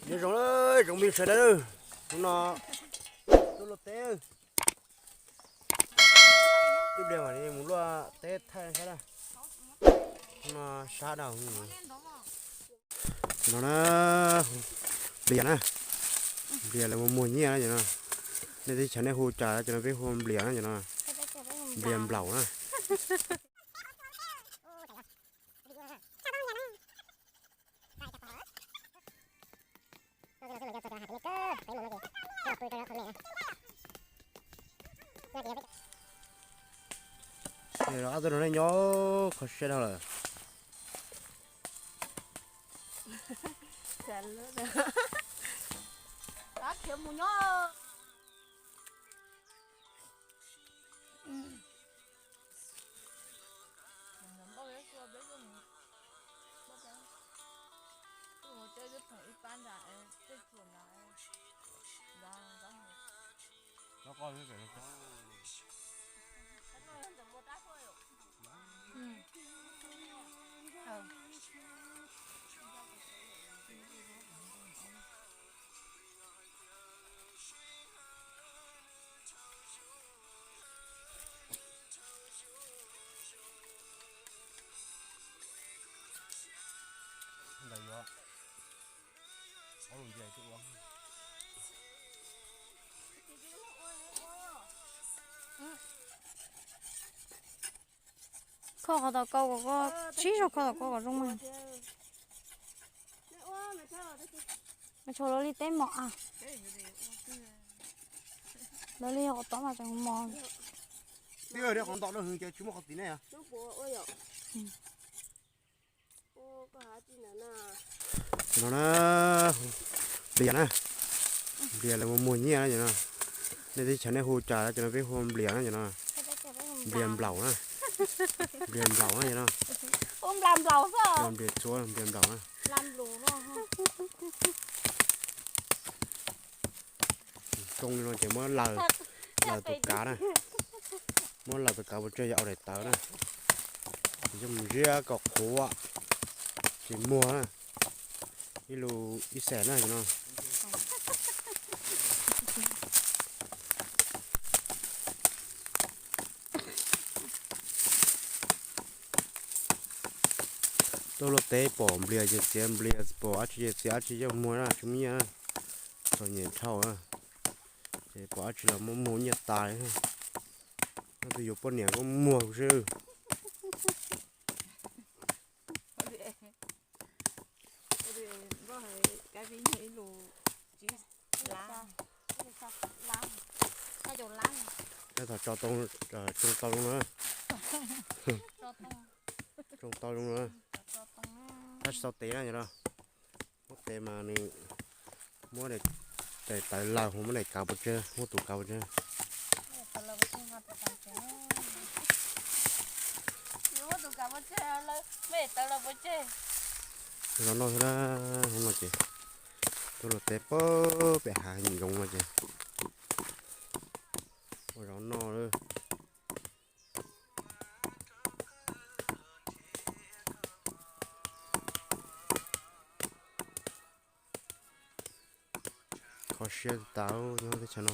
Nyob zoo, zoo me sawv daws, hnub no tuaj luaj teb, ib pliag mam li mus luaj teb thaij saib na. Hnub no sab dau. No na, nplias na, nplias lawv muag muag nyiaj na cov no. Nej teb chaws nej hu cas cov no, peb hu nplias na cov no, nplias nplaum na. Ob tug no nej nyob kho siab dhau lawm. Ntawd yuav ob lus nce ua. Kho qhov tom kau kom koj, sib zog kho tom kau kom zoo mas. Mas tshuav lawv li teb mos a. Lawv li qhov tod mas tseem mos. Twb qhov nto dua hwv ces tsis muaj qhov tim ne. No na, nplias na, nplias lawv muag muag nyiaj na cov no. Nej teb chaws nej hu cas cov no, peb hu nplias na cov no, nplias nplaum na, nplias nplaum na cov no. Nplias txua, nplias nplaum na. Zoo li no ces muab laws tus kav na, muab laws tus kav pov tseg yog ua daim tawv na, ces coj mus ziab kom qhuav, ces muag na, ib lus ib xees na no. Tuaj luaj teb pom nplias ces txiav nplias, pom dab tsi ces txiav dab tsi coj muag na, tsis muaj nyiaj na, txom nyem dhau na, ces pom dab tsi los muab muag nyiaj tas li. Leej twg yuav poj niam koj muag kuv seb. Tab tom tso tau zoo na, tso tau zoo na, tab sis tau tes na yog no. Muab tes mas nws muab daim tawv laws, muab daim kav pov tseg, muab tus kav pov tseg. Los noj xwb na, hnub no ces tuaj luaj teb pem hav zoov no ces ua zaub noj lawm. Kho siab tas nyob teb chaws no.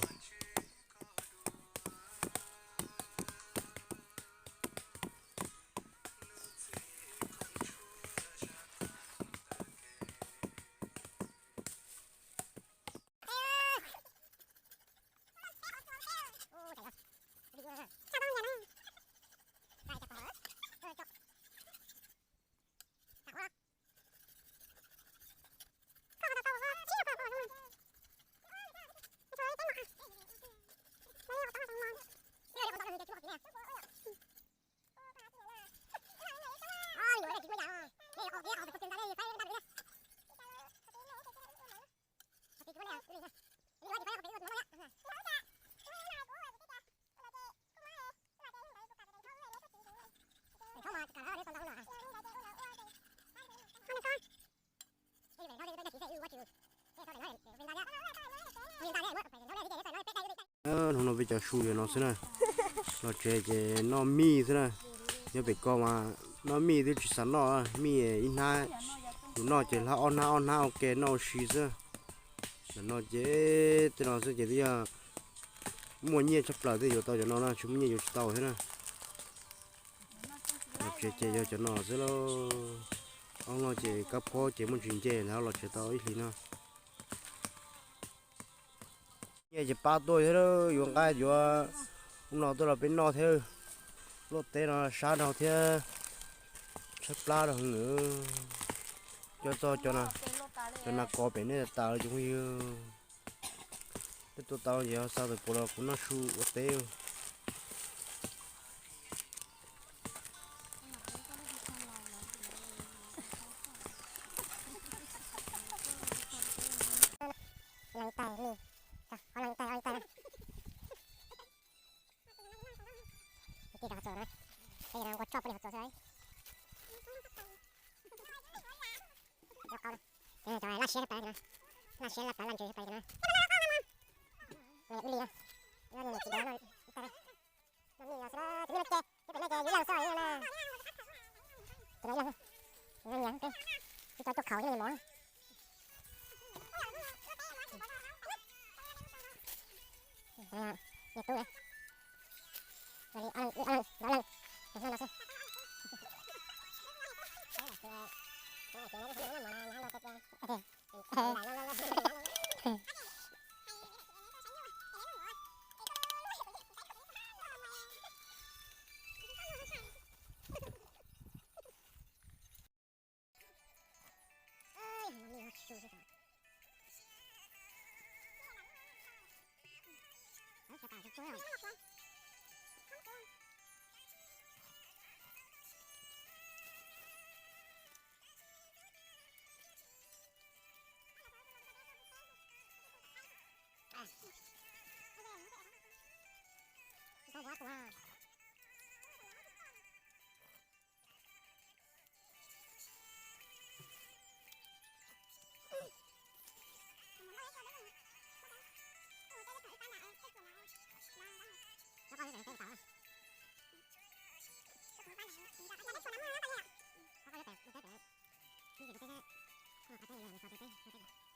Hnub no peb cov su yog no xwb na, los tsev ces noj mij xwb na. Nyob pem ko mas noj mij twb tsis xav noj, mij ib hnab, yus noj ces hla ob hnab ob hnab ua ke noj ua si xwb. Cov no ces tej no xwb ces twb yog muaj nyiaj tshaj plaws thiaj yuav tau cov no na, tsis muaj nyiaj yuav tsis tau thiab na. Tsev ces yog cov no xwb lauj. Ob no ces kab phob ces muaj ntsis nce lawm los tsev tau ib hlis no. Nyiaj ces pab tuaj thiab, yuav nqaij yuav ub no tuaj los peb noj thiab. Luaj teb no sab dhau thiab, tshaib plab rau heev. Coj txog cov nas kos pem nej tas lawm cov phooj ywg. Peb tua tau ces xa tus puav los kuv noj su ua teb. Laj siab, laj siab laj plav laj ntsws pais na. Ib li no, ib li no, ib tag no, tus me no ces, tus pem no ces yuav leej xwb na. Tus no ib leeg, tus no nyiam, ib co cuaj khaum ib leeg mov. Niag tub na. Ib leeg, ib leeg, ib leeg, tus no no xwb.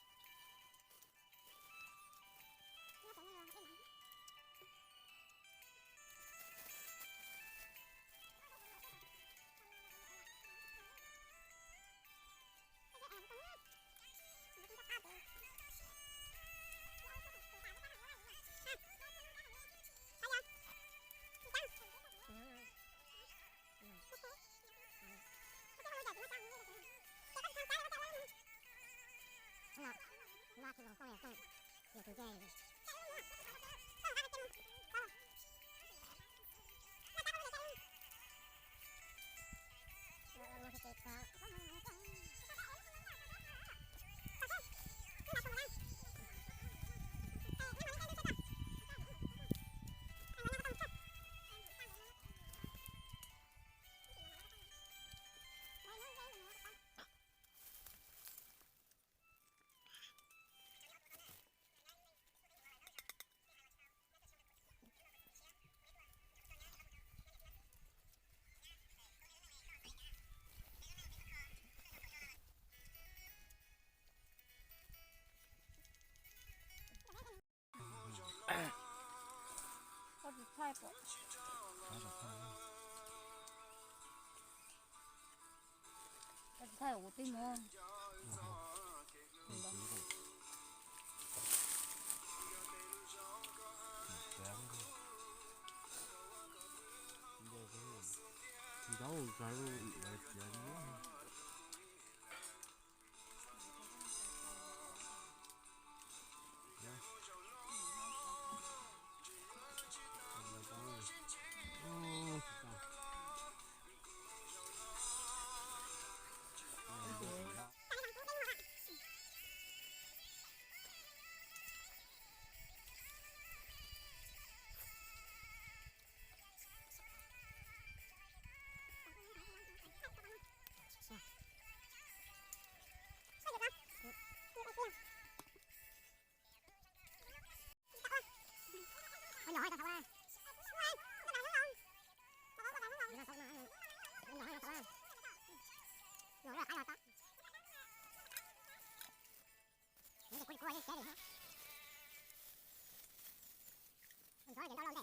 Ua tau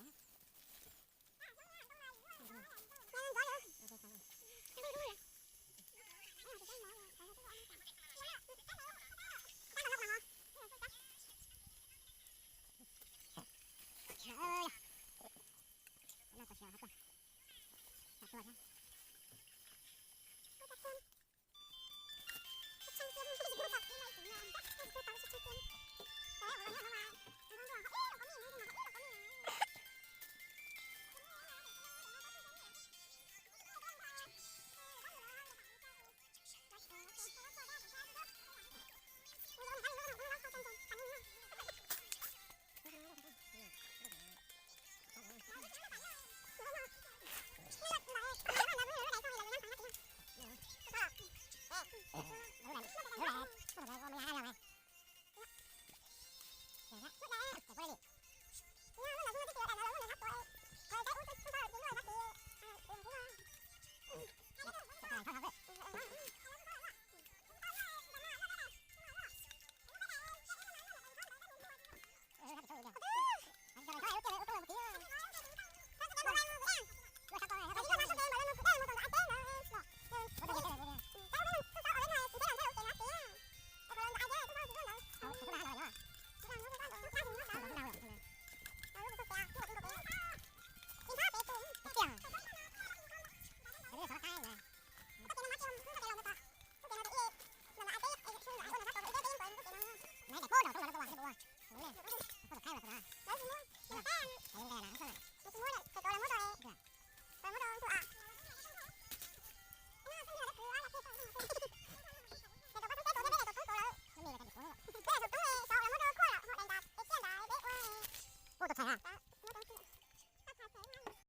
txhais na.